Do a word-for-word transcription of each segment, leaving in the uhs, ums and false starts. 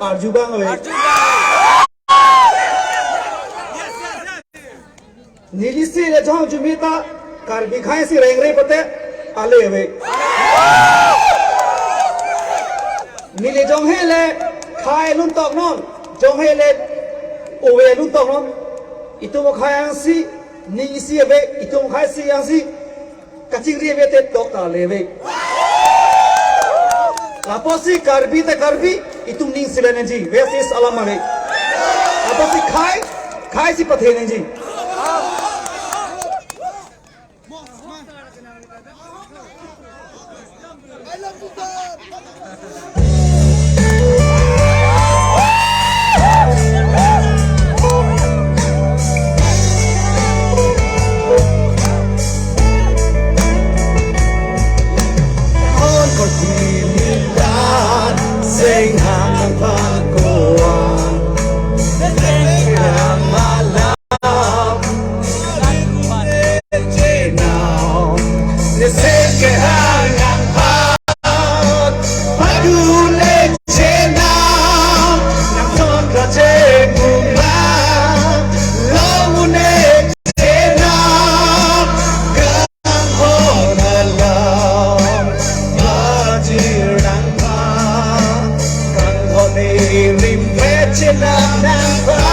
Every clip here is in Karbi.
arju abang ave. Neli si le jong jumi ta Karbi akhei si rengre pute ale ave. Neli jong hele khei lun toknon, jong hele ove lun toknon. Itum akhei angsi, ning isi ave, itum akhei si angsi kachingri ave te tok ta ale ave. Apotsi Karbi ta Karbi, itum ning si le nangji, West East alam ave. Apotsi khei, khei si pathe nangji. Hon kor pini dan seng hang nang phan koan, seng hang malam. Chenam, ne seng kehang nang phan, padu ne chenam, nang ton ra chemung ma, long ne chenam, kanghon alam, bajir nang phan, kanghon ne rim pe chenam nang phan.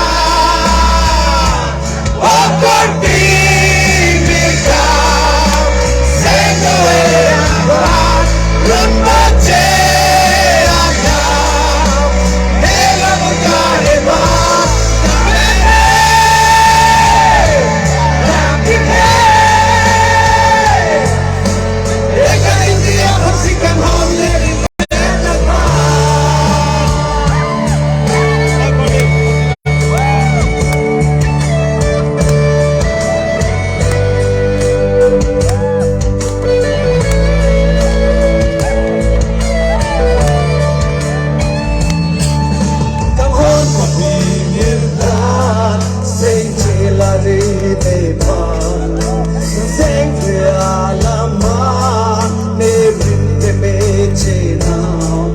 Kanghon kopi mirdan, seng chelare nephan, seng ke alama, ne rim te me chenam,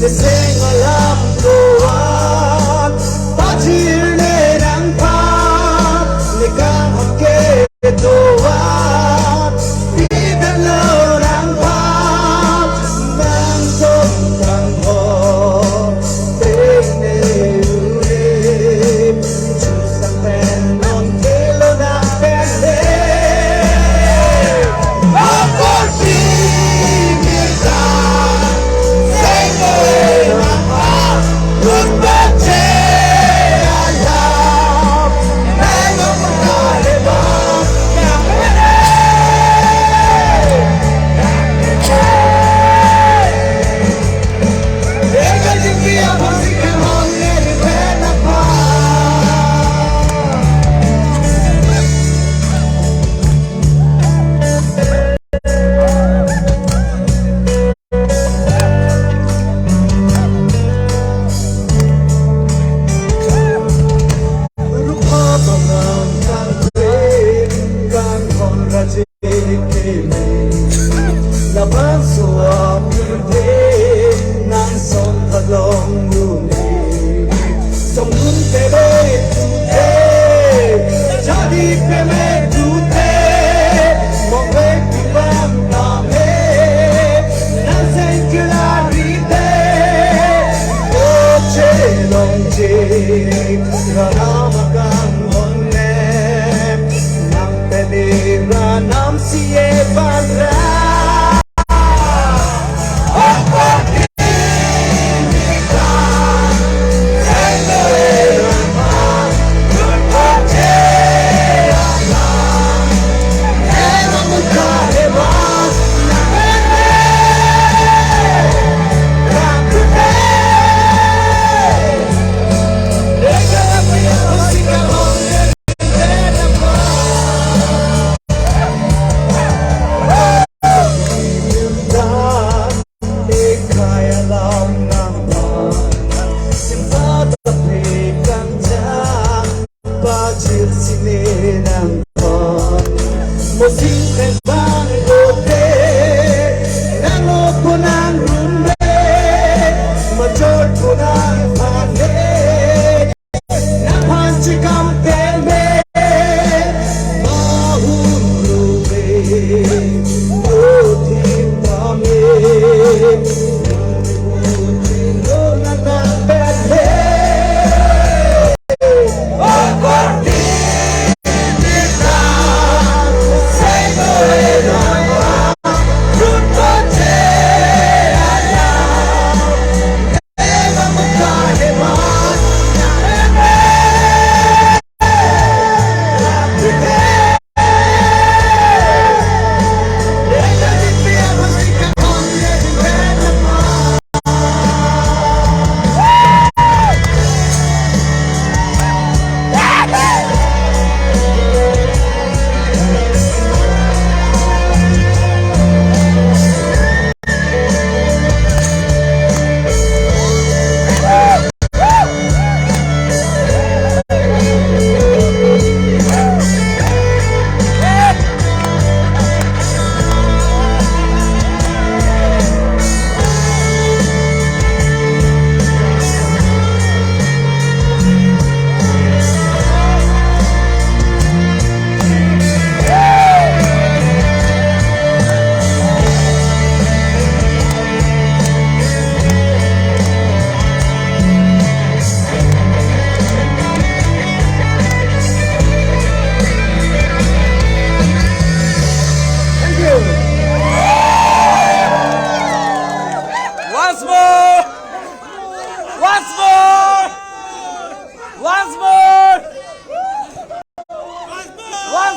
ne seng alam doan, pajir ne nang phan, ne kanghon ke doan, pidalo nang phan, nang tong kanghon, tene ure, chusang pen non kelo nang pen le. Akor si mirsa, seng ko e nang phan, lut bache alam. Labangso apirthe nang son thalong uni. Song nun te be tu te, jadi pe me tu te, mong ve pi bang ta me, nang seng kelari te, o chelong che, rana makang hon ne, nang pe de ranam si e ban ra.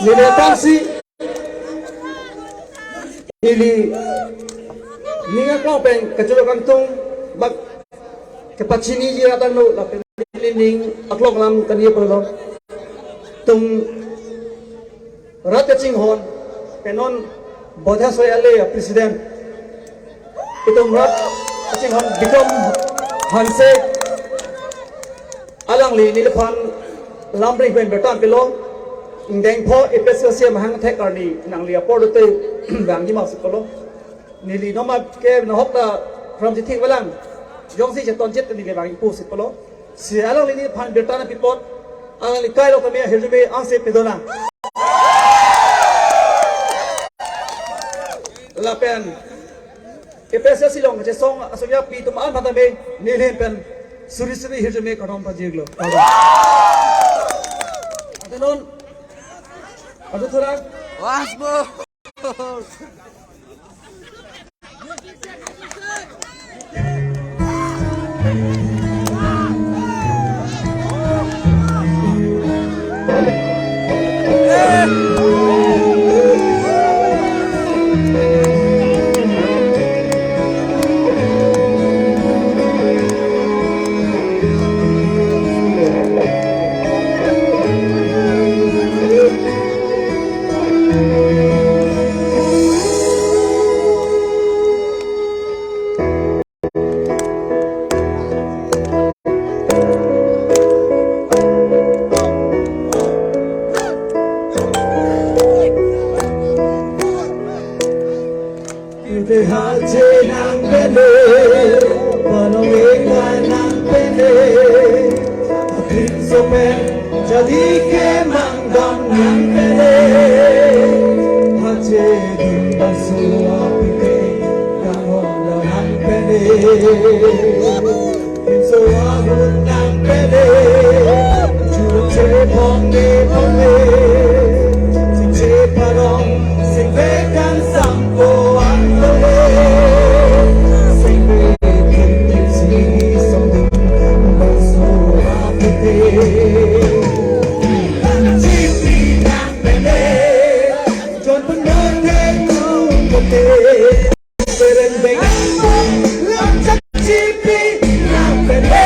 Neli aphansi, neli ning aklong pen kachoro kangtung bak kepachiniji atanglo lapen neli ning aklong alam kani pulo. Itum rat kachinghon pen non Bodhasoi Ale president, itum rat kachinghon Bikram Hanse, alangli neliphan lamring pen birta pilo. Ingdeng pho A P S C mahang thek arni nangli apor dote bang jima sipolo. Neli noma ke nahok ta from jithik balang jongsi cheton chet neli bang ipu sipolo. Si alangli neliphan birta nangpi apot, alangli kailo tame hirjume angse pedona. Lapen A P S C along kachesong asong api atum an aphan tame neli pen suri suri hirjume kardom pajirlo. Ante non adu thura. Wasbo. Ite hache nang pene, panong eka nang pene, apin sopen jadi ke mangdam nang pene, hache dun basu apite, kang honda nang pene. Pinso ahut nang pene, churok che bhong ne bhong ne, sing che parong, sing ve kan sampo ang lo le. Sing ve kin kin si song ding, pinso apite. Chipi nang pene, jon pun nang te nung pene. Seren beng lam chak chipi nang pene.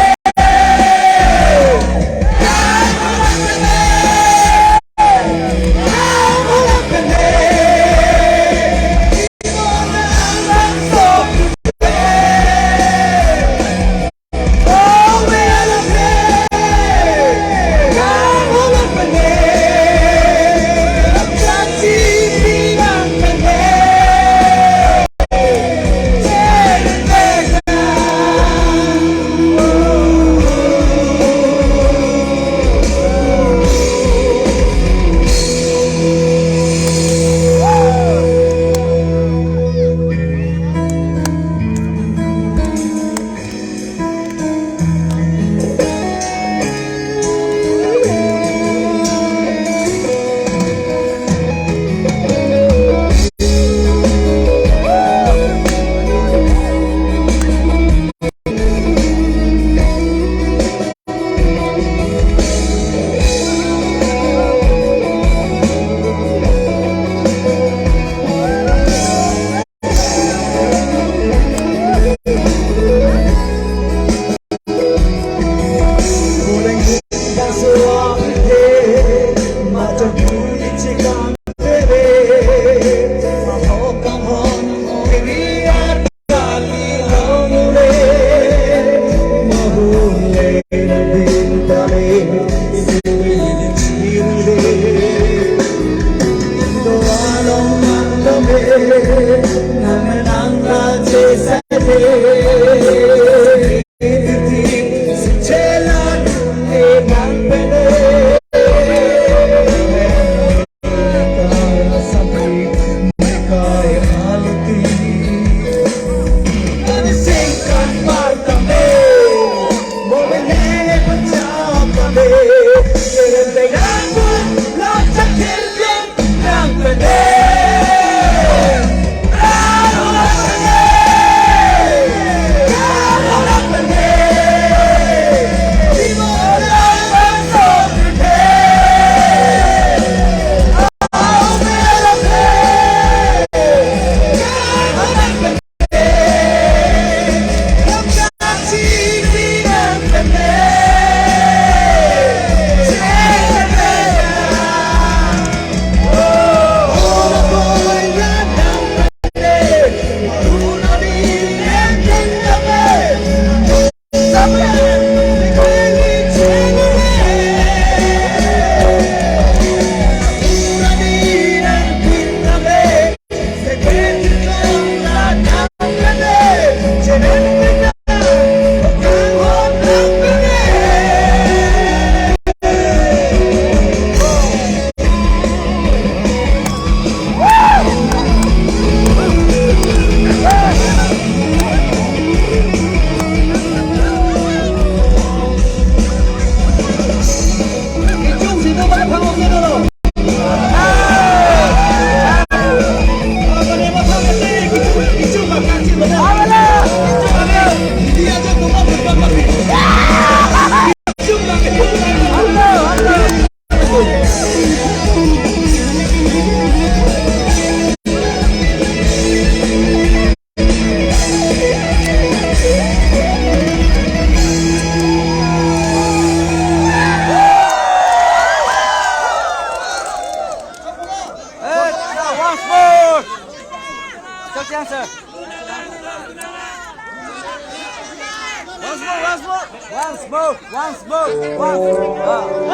Once more, once more, once more.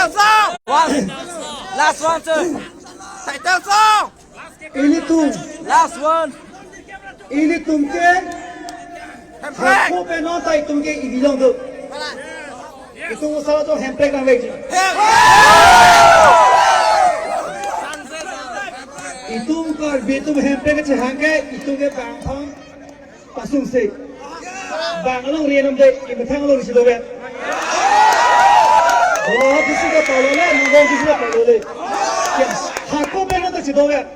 One. Last one, sir. Title song. Ilitum. Last one. Ilitum ke. Hemprek. Hako pen non ta itum ke ibi long do. Itum usala to hemprek nangvekji. Itum Karbi atum hemprek kachehang ke itum ke bang thong pasung se. Bang alongri alam de, imethang alongri si dover. Oh, kisi ka palo le, nangong kisi ka palo le. Ya, hako pen ta si dover.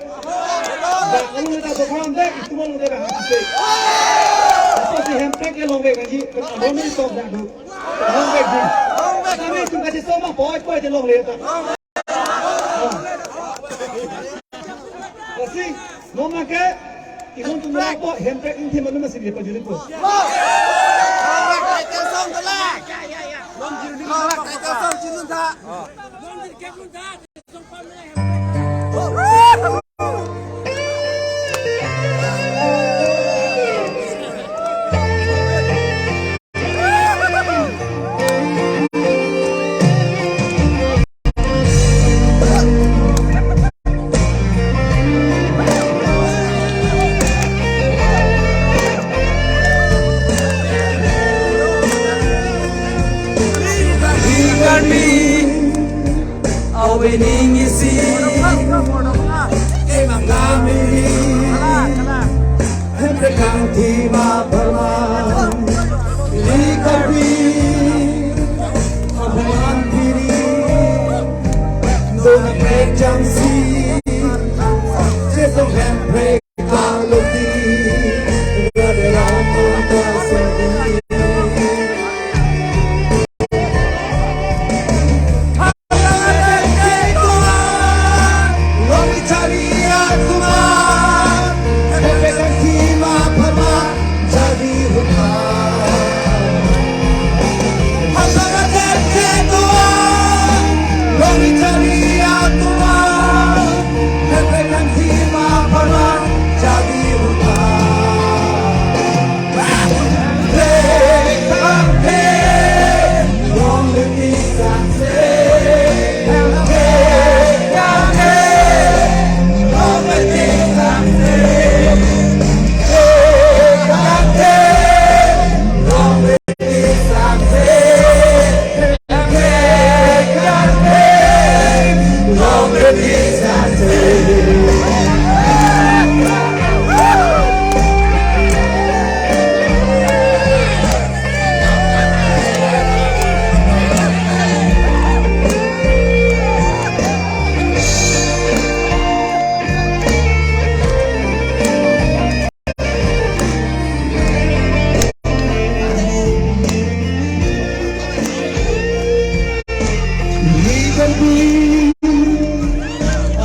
Bang alongri ta dokham de, itum along de bang si se. Apotsi hemprek ke longvek nangji, along ni top dak do. Longvekji. Kami itum kachesong ma poi poi de longle ta. Lasi, non ma ke, inon tum lapo, hemprek ingthim anu masi dia pajuri po. Awening isi emang kami hemprek kangthim apharman ili Karbi apharman pini dona pek jamsi chesong hemprek kaloti rade rang kota sendiri.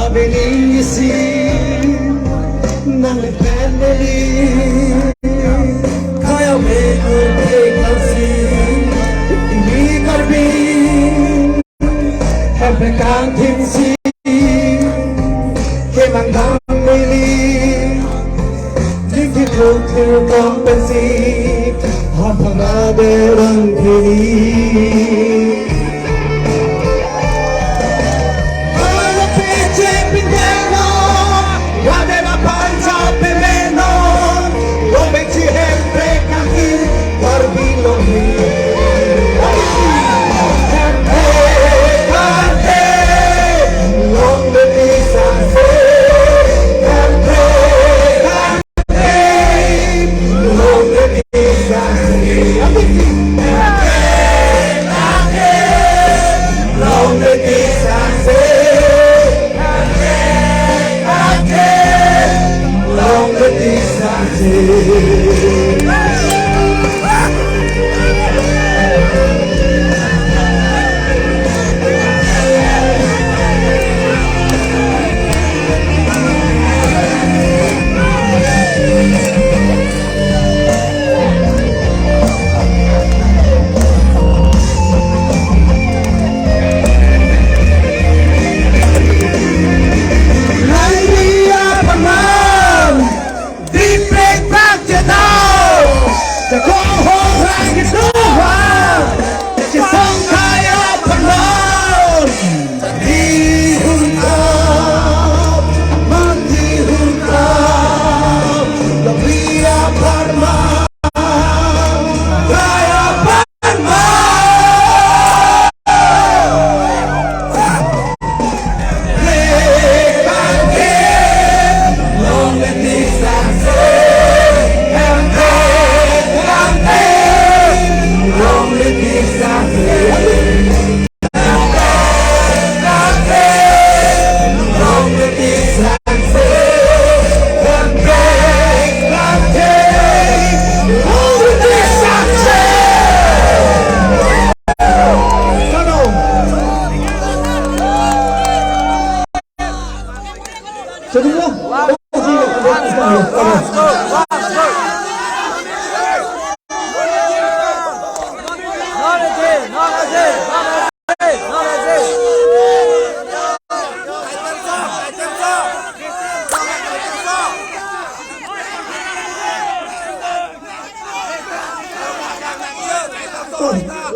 Abening isi nang family kaya me kurte kasi ili Karbi hemprek kangthim si kemang dam mili dikit lutir kompensi hapang aderang pili.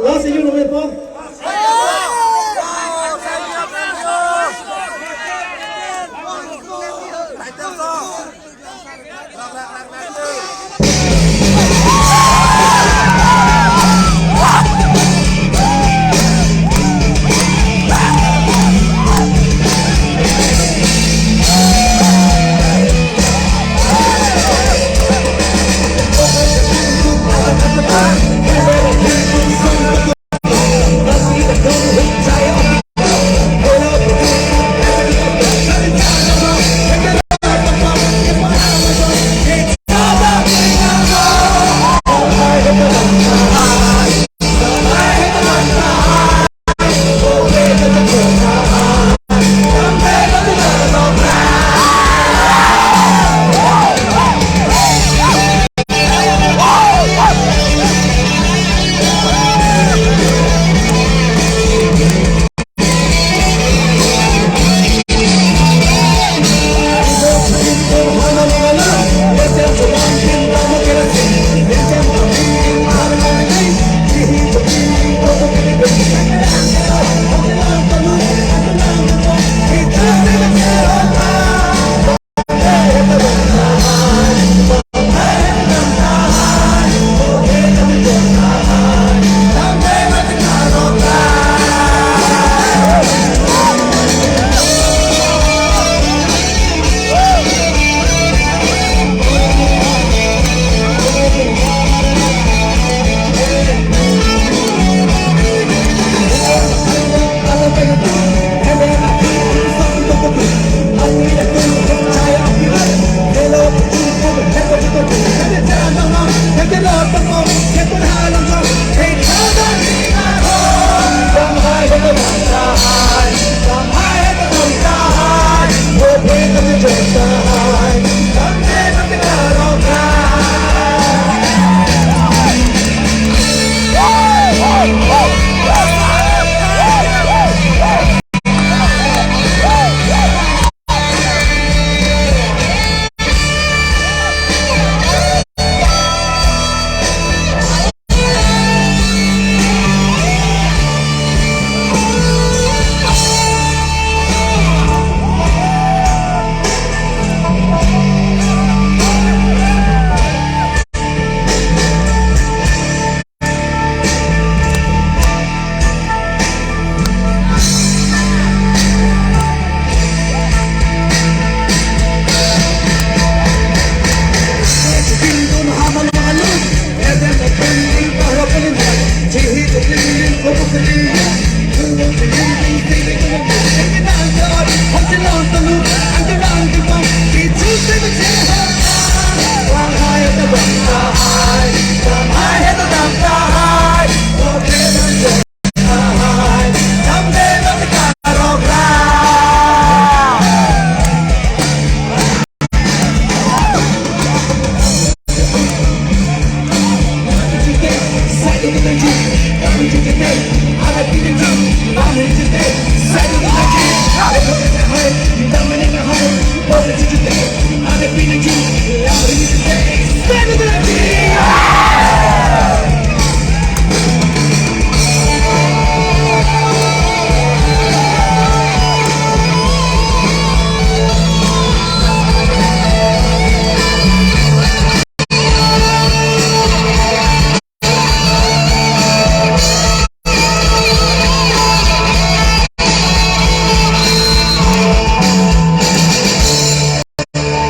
Last, you know, po.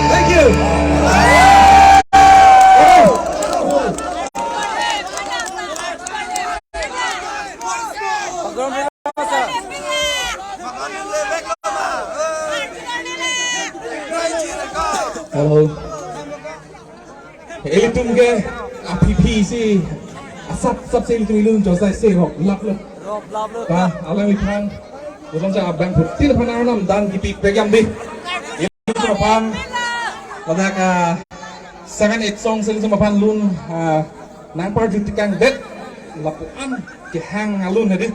Thank you. Hello. Ilitum ke aphi aphi si asap asap si ilitum ilun josai se rok lap lo. Rok lap lo. Ta alanglitum, kosonsi abang phutin aphan arnam dan kipi pekjam dei. aphan ladak, ah, sangan ek song si ilitum aphan lun, ah, nangparju tekangdet lapu-an kehang alun hedi.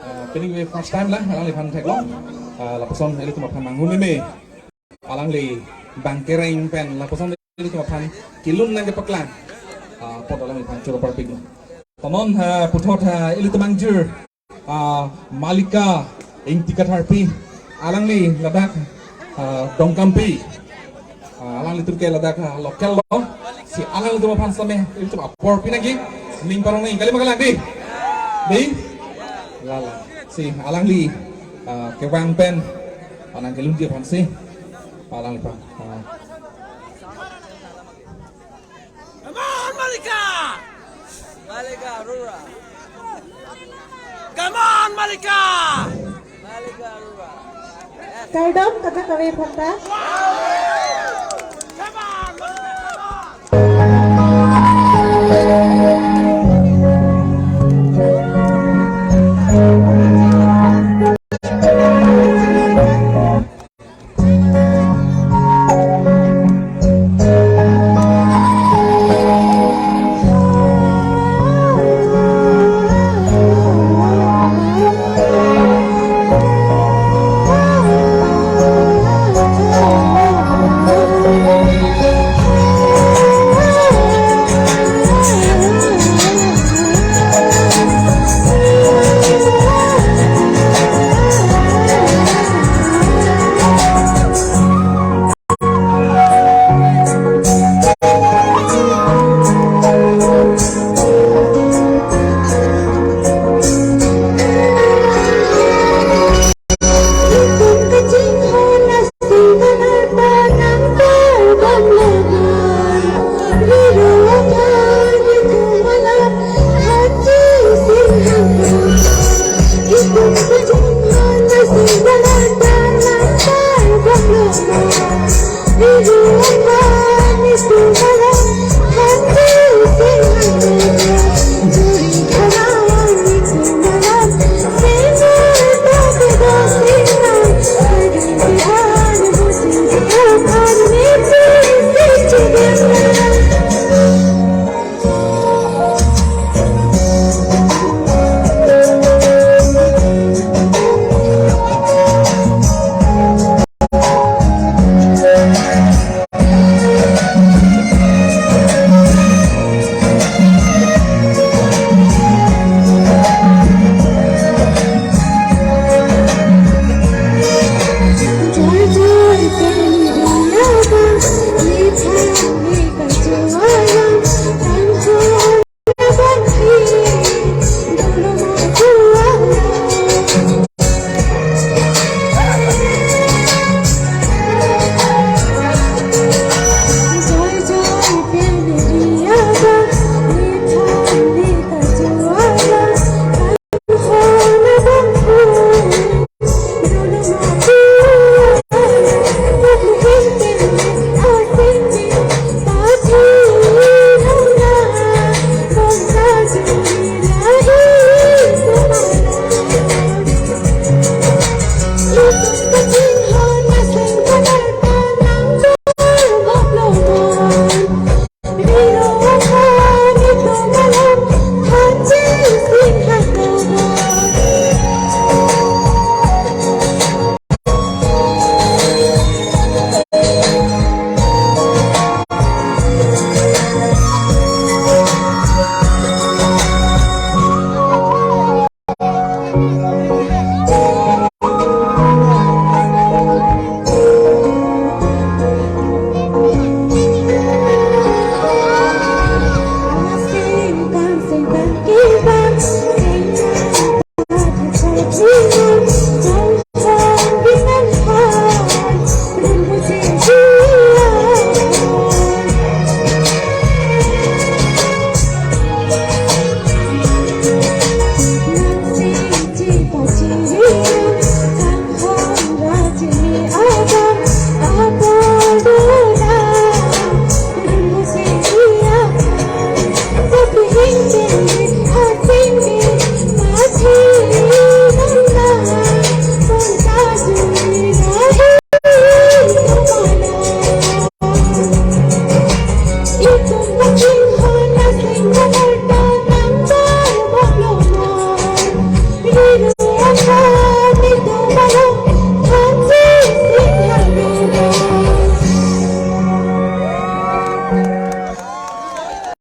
Ah, pini ke first time la alangliphan theklong. Ah, lapuson ilitum aphan manghun ini. Alangli bang kereng pen lapuson ilitum aphan kelun nangkepaklang. Ah, apot alangliphan choro parpik. Tonon, ah, puthot, ah, ilitum angjir, ah, Malika Ingti Katharpi, alangli ladak, ah, Dongkampi. Ah, alanglitum ke ladak, ah, local lo. Si alanglitum aphan same ilitum apor pinagi ning parong ning kali makalang di. Di? Lala. Si alangli, ah, kevang pen, ah, nangkelunji aphan si alangliphan. Ah. Come on, Malika! Malika Arora. Come on, Malika! Malika Arora. Kardom kadokave aphanta.